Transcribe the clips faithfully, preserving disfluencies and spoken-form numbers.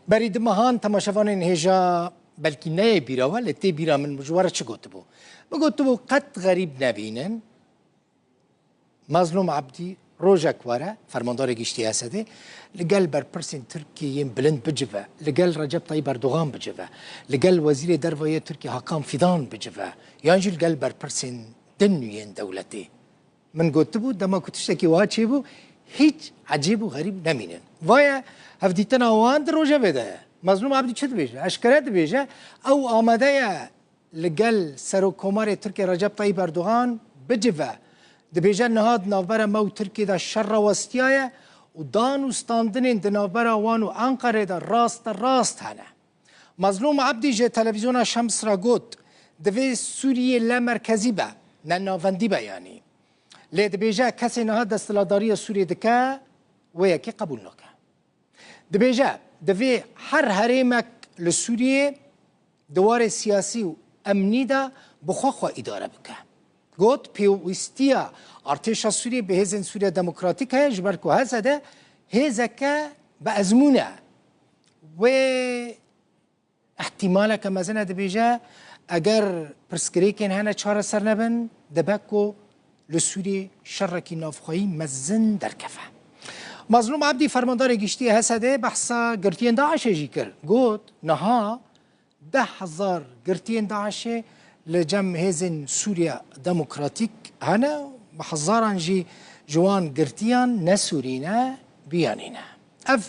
Berî du mehan temaşevanên hêja belkî neyê bîra we, lê tê bîra min, ji we re çi gotibû? Min gotibû, qet xerîb nebînin. Mazlûm Ebdî rojek were, fermandarê giştî H S D'ê, li gel berpirsên Tirkiyê yên bilind bicive, li gel Recep Tayyip Erdogan bicive, li gel Wezîrê Derve yê Tirkiyê Hakan Fidan bicive, yan jî li gel berpirsên din yên dewletê. Min gotibû, dema ku tiştekî wiha çêbû, hîç ecêb û xerîb nemînin. Vaye hevdîtina wan di rojevê de ye. Mazlûm Ebdî çi dibêje? Eşkere dibêje, ew amade ye li gel Serokkomarê Tirkiyê Recep Tayyip Erdogan bicive. Dibêje, niha di navbera me û Tirkiyê de şer rawestiyaye û dan û standinên di navbera wan û Enqerê de raste rast hene. Mazlûm Ebdî ji televîzyona Şems re got, divê Sûriyê lemerkezî be, ne navendî be yanî. Lê dibêje, kesê niha desthilatdariya Sûriyê dike, wê yekê qebûl nake. Dibêje, divê her herêmek li Sûriyê di warê siyasî û emnî de bi xwe xwe îdare bike. Got, pêwîstiya artêşa Sûriyê bi hêzên Sûriya Demokratîk heye, ji ber ku H S D hêzeke bi ezmûn e. Wê îhtîmaleke mezin e, dibêje, eger pirsgirêkên hene çareser nebin, dibe ku li Sûriyê şerekî navxweyî mezin derkeve. Mazlûm Ebdî, fermandarê giştî H S D, behsa girtiyên DAIŞê jî kir. Got, niha deh hezar girtiyên DAIŞê li cem hêzên Sûriya Demokratîk hene, bi hezaran jî ji wan girtiyan ne Sûrî ne, biyanî ne. Ev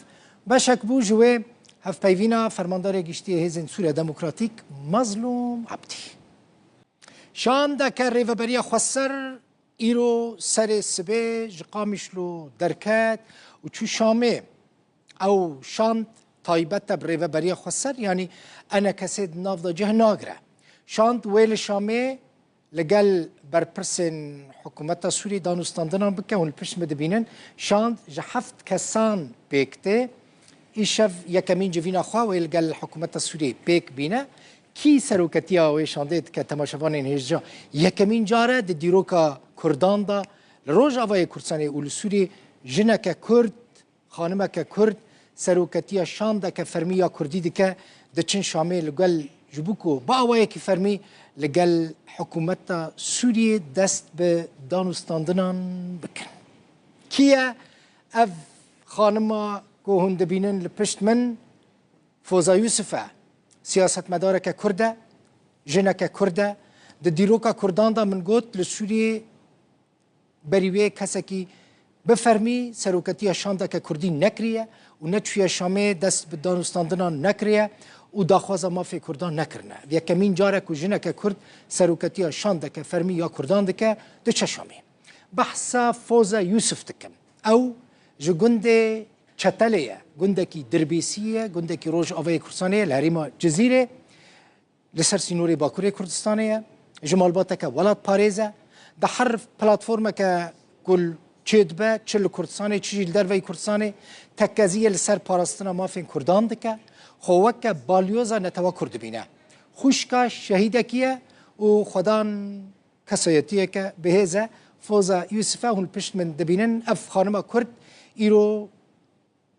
beşek bû ji wê hevpeyvîna fermandarê giştî yê hêzên Sûriya Demokratîk Mazlûm Ebdî. Şandeke Rêveberiya Xweser îro serê sibê ji Qamişlo derket û çû Şamê. Ew şand taybet e bi Rêveberiya Xweser, yanî enekesê di nav de cih nagire. Şand wê li Şamê li gel berpirsên hikûmeta Sûriyê danûstandinan bike, hûn li pişt min dibînin. Şand ji heft kesan pêk tê. Îşev yekemîn civîna xwe wê li gel hikûmeta Sûriyê pêk bîne. Kî seroketiya wê şandê dike, temaşevanên hêja, yekemîn car e di dîroka Kurdan de li Rojavayê Kurdistanê û li Sûriyê jineke Kurd, xanimeke Kurd seroketiya şandeke fermî ya Kurdî dike, diçin Şamê li gel, ji bo ku bi awayekî fermî li gel hikûmeta Sûriyê dest bi danûstandinan bikin. Kî ye ev xanima ku hûn dibînin li pişt min? Foza Yusuf e. Siyasetmedareke Kurd e, jineke Kurd e. Di dîroka Kurdan de min got, li Sûriyê berî wê kesekî bi fermî seroketiya şandeke Kurdî nekiriye û neçûye Şamê dest bi danûstandinan nekiriye û daxwaza mafê Kurdan nekirine. Ev yekemîn car e ku jineke Kurd seroketiya şandeke fermî ya Kurdan dike, diçe Şamê. Behsa Foza Yusuf dikim. Ew ji gundê Çetelê ye, gundekî Dirbêsî ye, gundekî Rojavayê Kurdistanê ye, li herêma Cizîrê, li ser sînorê Bakurê Kurdistanê ye, ji malbateke welatparêz e. Di her platformeke ku çêdibe, çi li Kurdistanê, çi jî li derveyî Kurdistanê, tekkezî ye li ser parastina mafên Kurdan dike. Xwe weke balyoza netewa Kurd dibîne. Xwişka şehîdekî ye û xwedan kesayetiyeke bihêz e. Foza Yusuf e, hûn pişt min dibînin. Ev xanima Kurd îro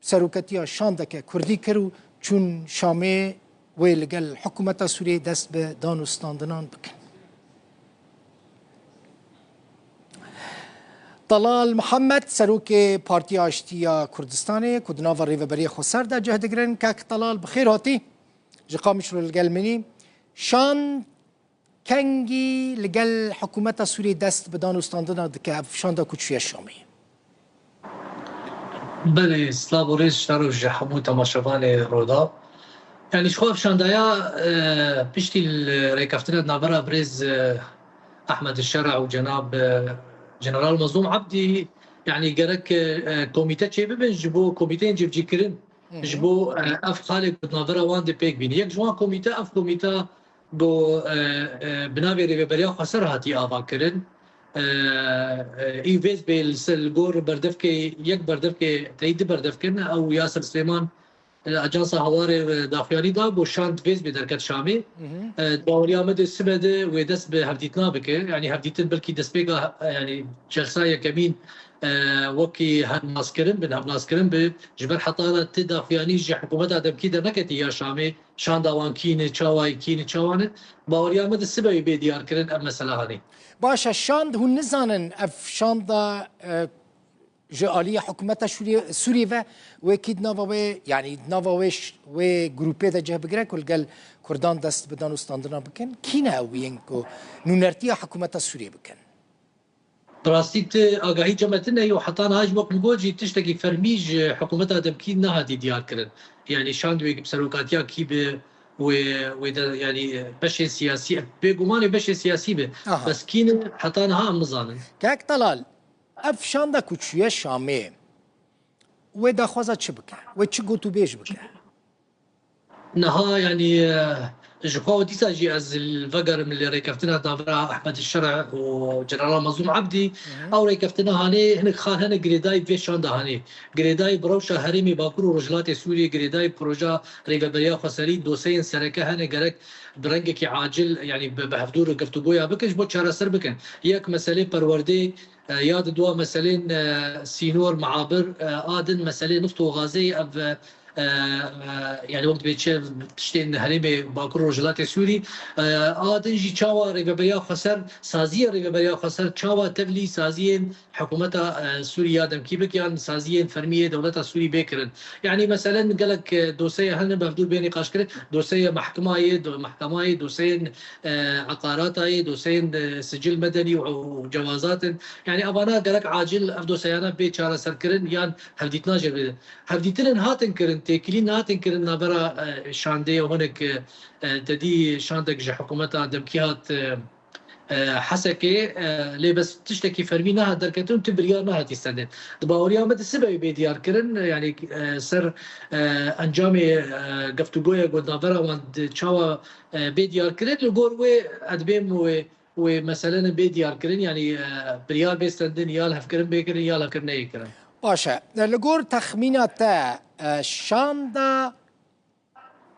seroketiya şandeke Kurdî kir û çûn Şamê wê li gel hikûmeta Sûriyê dest bi danûstandinan bikin. Telal Mihemed, serokê Partiya Aştî ya Kurdistanê, ku di nava Rêveberiya Xweser de cih digirin. Kak Telal, bi xêr hatî. Ji Qamişlo li gel min î. Şand kengî li gel hikûmeta Sûriyê dest bi danûstandina dike, ev şanda ku çûye Şamê? Belê, silav û rêz ji te re û ji hemû temaşevanê Rûdaw. Yanî ji xwe ev şandaya, e, piştî li rêkeftina di navbera birêz, e, Ehmed Şera û cenab, e, General Mazlûm Ebdî, yanî gerek, e, komîte çêbibin ji bo komîteyên civcîkirin, Hı hı. ji bo, e, ev xalê ku di navbera wan de pêk bîne. Yek ji wan komîte, ev komîte bo, e, e, bi navê Rêveberiya Xweser hatî ava kirin. E, e, î vêz bê li ser, li gor berdevkê, yek berdevkê teyî du berdev kirin. Ew Yasir Silêman, e, Ajansa Hawarê, e, daxuyanî da, bo şand vêz bê derket Şamê. Hı hı. E, baweriya me de sibe de wê dest bi hevdîtina bike. Yanî hevdîtin belkî destpêka, e, yanî celsa yekemîn, e, wekî hevnaskirin bin, hevnaskirin bi, ji ber heta re ti daxuyanî ji hikûmeta demkî derneketî ya Şamê, şanda wan kî ne, çawa ye, kî ne, çawa ne, baweriya me di sibê wê bê diyarkirin ev mesela hanê. Baş e, şand hûn nizanin ev şanda, e, ji aliyê hikûmeta Şûriyê, Sûriyê ve wê kî di nava wê, yanî di nava wê ş-, wê grûpê de cih bigire ku li gel Kurdan dest bi dan û standina bikin? Kî ne ew yên ku nûnertiya hikûmeta Sûriyê bikin? Bi rastî ti agahî cem me tune ye û heta niha jî wek min got jî tiştekî fermî ji hikûmeta demkî nehatî diyar kirin. Yanî şand wê serokatiya kî bi wê, wê de, yanî beşên siyasî, bêguman wê beşên siyasî bi. Aha. Bes kî ne heta niha em nizanin. Kek Talal, ev şanda ku çûye Şamê, wê daxwaza çi bike? Wê çi gotûbêj bike? Niha, yanî, e, ji xwe û dîsa jî ez li vegerim li rêkeftina navbera Ehmed Şer'a û General Mazlûm Ebdî. Hı hı. Ew rêkeftina hanê hinek xal hene girêdayî vê şanda hanê. Girêdayî bi rewşa herêmê Bakur û Rojhilatê Sûriyê, girêdayî proja rêveberiya xweserî, doseyên sereke hene gerek bi rengekî acil, yanî bi, bi hevdûr guftûgoya bikin, ji bo çareser bikin. Yek meselê perwerdê, e, ya di dua meselên, e, sînor, meabir, e, a din meselê nift û gazê ev, e, e, yanî wek dibê çi tiştên herêmê Bakur Rojhilatê Sûrî, e, a din jî çawa Rêveberiya Xweser, saziyê Rêveberiya Xweser çawa tevlî saziyên hikûmeta, e, Sûrî ya demkî bik yan saziyên fermî yê dewleta Sûrî bê kirin. Yanî meselen gelek, e, dosye hene bi hevdûr bê nîqaşkirin, dosyeya mehkemayê, do-, mehkemayê, doseyên, e, eqaratayê, doseyên, e, sicil medenî û, û cewazatin. Yanî evana gerek acil ev dosyayana bê çareserkirin yan hevdîtina jê bê. Hevdîtinên hatin kirin, têkilî nehatin kirin navbera, e, şandê ya hinek, e, e, te dî şandek ji hikûmeta demkî hat, e, e, Hesekê, e, lê bes tiştekî fermî nehat derketin û tu biryar nehatî sendin. Di baweriya me di sibe bê diyar kirin, e, yanî, e, ser, e, encamê, e, guftûgoya ku navbera wan di çawa, e, bê diyar kirin, li gor wê edbêm wê wê meselene bê diyar kirin, yanî, e, biryar bê stendin, ya lihevkirin bê kirin, ya lihevkirin neyê kirin. Baş e. Li gor texmîna te, e, şanda,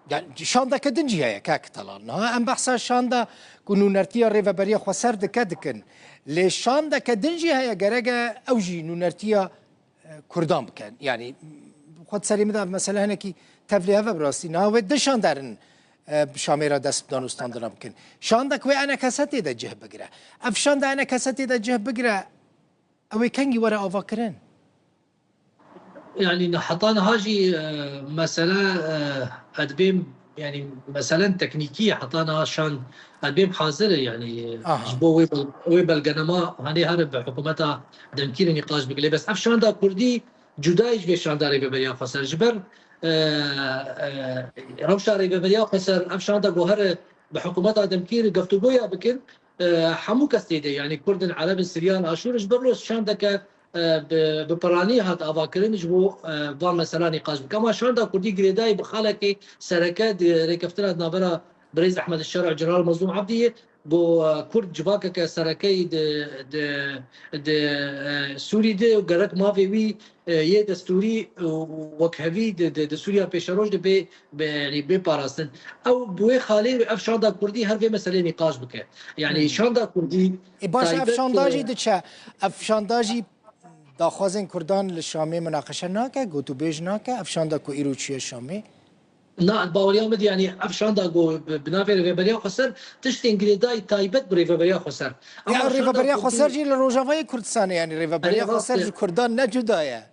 yanî şandeke din jî heye, kak Talal. Niha em behsa şanda ku nûnertiya Rêveberiya Xweser dike dikin. Lê şandeke din jî heye, gerek e ew jî nûnertiya e, Kurdan bikin. Yanî xwe di serê min de ev mesele hinekî tevlî hev e bi rastî. Niha wê du şander in, e, bi Şamê re dest bi dan û standina bikin. Şandek wê enekese tê de cih bigire. Ev şanda enekese tê de cih bigire, ew ê kengî were avakirin? Yanî heta niha jî, e, mesele, e, edbêm Yanî meselen teknîkî ye, heta niha şan edbêm hazir e, yanî, aha, ji bo wê bel-, wê belgenama hanê here bi hikûmeta demkî re nîqaş bike. Lê bes ev şanda kurdî cuda ye ji vê şanda Rêveberiya Xweser. Ji ber, e, e, rewşa Rêveberiya Xweser, ev şanda ku here bi hikûmeta demkî re guftûgoya bikin, e, hemû kes tê de, yanî Kurd in, Ereb in, Siryan, Aşûr, ji ber wilo şandeke e, bi, bi piranî hat avakirin ji bo, e, van mesela nîqaş bike. Ama şanda kurdî girêdayî bi xalekê sereke di rêkeftina di navbera birêz Ehmed Şer'a û General Mazlûm Ebdî ye. Ku, e, kurd civakeke sereke yî di, di, di, e, Sûrî de û gerek mavê wî, e, yê destûrî û wekhevî di, di, di Sûriya pêşeroj de bê, bê, yanî bê parastin. Ew bi wê xalê ev şanda kurdî her vê meselê nîqaş bike. Yanî, hmm, şanda kurdî E, baş, ev taybet, şanda jî e, diçe. Ev şanda jî daxwazên Kurdan li Şamê minaqeşe nake, gotûbêj nake, ev şanda ku îro çûye Şamê? Na, baweriya min de, yanî ev şanda ku bi, bi navê Rêveberiya Xweser tiştên girêdayî taybet bi Rêveberiya Xweser. Ya, ama şanda Rêveberiya kurdî Xweser jî li Rojavayê Kurdistanê, yanî Rêveberiya Erê, rast Xweser e. Ji Kurdan ne cuda ye.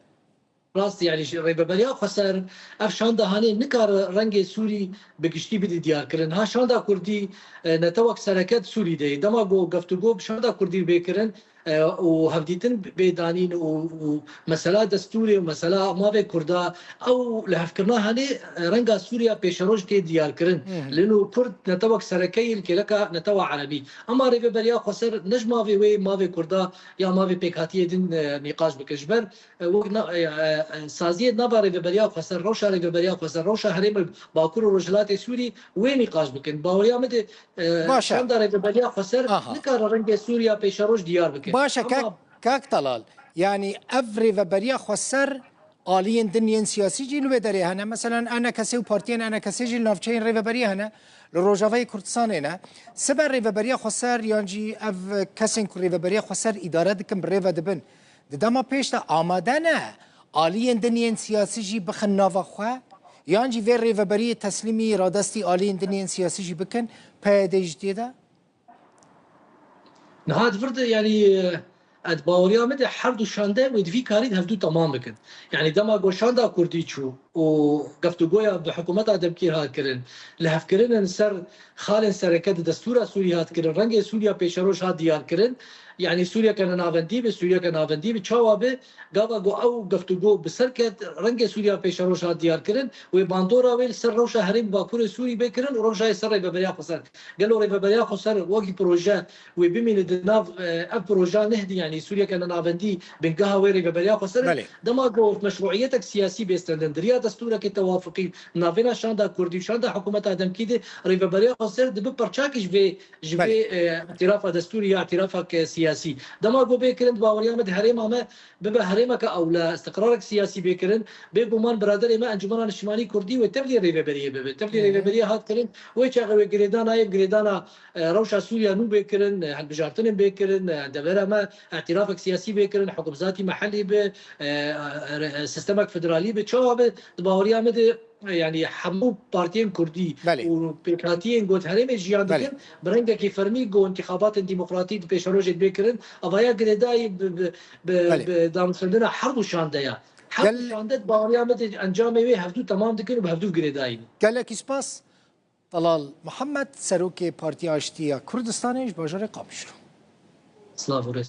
Rast, yanî ji Rêveberiya Xweser ev şanda hanê nikare rengê Sûrî bi giştî bide diyarkirin. Ha şanda kurdî, e, netewek sereke di Sûrî de ye. Dema ku guftûgo bi şanda kurdî bê kirin, e, û hevdîtin bê danîn û, û mesela destûrê û mesela mavê kurda, ew lihevkirina hanê, e, renga Sûriya pêşeroj tê diyarkirin. Hı hı. Lino kurd netewek sereke ye li kêleka netewa erebî. Ema Rêveberiya Xweser ne ji mavê wê, mavê kurda ya mavê pêkhatiyê din, e, nîqaş bike. Ji ber, e, wek na-, e, e, e, saziyê nava Rêveberiya Xweser, rewşa Rêveberiya Xweser, rewşa herêmê Bakur û Rojhilatê Sûrî wê nîqaş bikin. Baweriya min de, e, Baş e. Şanda Rêveberiya Xweser Aha. nikare rengê Sûriya pêşeroj diyar bike. Baş e, Ama kak, kak Talal. Yanî ev Rêveberiya Xweser aliyên din yên siyasî jî li wê derê hene. Meselen, ENKSê û partiyên ENKSê jî li navçeyên Rêveberiyê hene. Li Rojavayê Kurdistanê ne. Sibe Rêveberiya Xweser yan jî ev kesên ku Rêveberiya Xweser îdare dikin, bi rê ve dibin. Di dema pêş de amade ne aliyên din yên siyasî jî bixin nava xwe, yan jî vê rêveberiyê teslîmî radestî aliyên din yên siyasî jî bikin, P Y D jî tê de? Niha di vir de, yanî, e, di baweriya min de her du şande wê di vî karî de hevdu temam bikin. Yanî dema ku şanda kurdî çû û geftugoya bi hikûmeta demkî hat kirin, lihevkirinên ser xalên sereke di destûra Sûrî hat kirin, rengê Sûriya pêşeroj hat diyar kirin, yanî Sûriyeke nenavendî be, Sûriyeke navendî be, çawa be, gava ku ew geftugo bi ser ket, rengê Sûriya pêşeroj hat diyar kirin, wê bandora wê li ser rewşa herêm Bakurê Sûrî bê kirin û rewşa yê ser Rêveberiya Xweser. Gelo Rêveberiya Xweser wekî proje wê bimîne di nav, e, ev proja nehdî, yanî Sûriyeke nenavendî bingeha wê Rêveberiya Xweser e. Belê. Dema ku meşruiyetek siyasî bê stendin, di riya destûrekê tewafiqî, navêna şanda kurdî û şanda hikûmeta demkî de Rêveberiya Xweser dibe perçakî ji vê, ji vê, Belê. e, îtîrafa destûrî ya îtîrafek, e, siyasî. Dema ku bê kirin, di baweriya me di herêma me bibe herêmeke ewle, îstiqrarek siyasî bê kirin. Bêguman biraderê me Encûmena Niştimanî Kurdî wê tevlî rêveberiyê bibe. Tevlî Hı hı. rêveberiyê hat kirin, wê çaxê wê girêdana yê, girêdana, e, rewşa Sûriya nû bê kirin, e, hilbijartinên bê kirin, e, devera me îtîrafek siyasî bê kirin, hikûmzatî mehellî bi, e, e, e, sistemek federalî bi. Çawa bi? Di baweriya me de, e, yanî hemû partiyên kurdî Belê. û pêkhatiyên got herêmê jiyan Belê. dikin, bi rengekî fermî ku întîxabatên demokratîk di pêşerojê bê kirin, avaya girêdayî bi, bi, bi, Belê. bi danûstendina her du şandeya. Her du Gel- şande di baweriya me de encamê wê hevdu temam dikin û bi hevdu girêdayî ne. Gelekî spas. Talal Muhammed, serokê Partiya Aştî ya Kurdistanê ji bajarê Qamişlo. Silav û rêz.